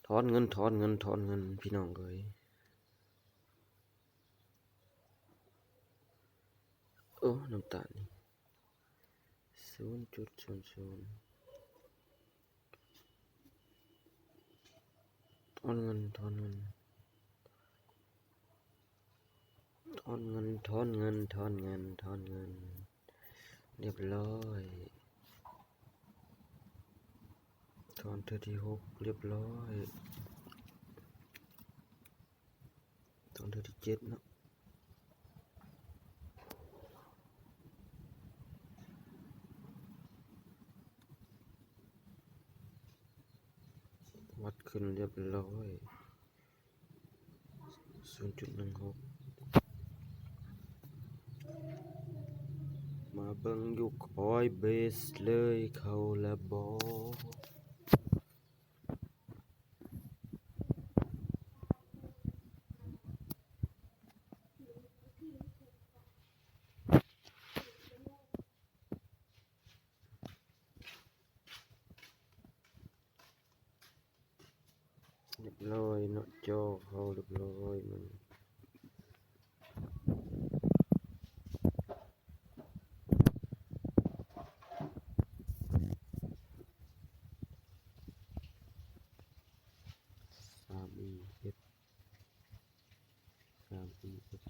ຖອນເງິນ ຖອນເງິນ ຖອນເງິນ ພີ່ນ້ອງເອີຍ. ໂອ້ ນ້ຳຕານນີ້ ສູນຈຸດສູນສູນ ຖອນເງິນ ຖອນເງິນ ຖອນເງິນ ຖອນເງິນ ຖອນເງິນ ຖອນເງິນ ລຽບຮ້ອຍ. ຖອນເທື່ອທີຫົກ ລຽບຮ້ອຍ. ຖອນເທື່ອທີເຈັດເນາະ ວັດຂຶ້ນລຽບຮ້ອຍ ສູນຈຸດໜຶ່ງຫົກ. ມາເບິ່ງຢູ່ Coinbase ເລີຍ ເຂົ້າລະບໍ່? ລຽບຮ້ອຍເນາະ ຈໍເຂົ້າລຽບຮ້ອຍ ມັນ ສາມອີເອັຟ ສາມອີເອັຟ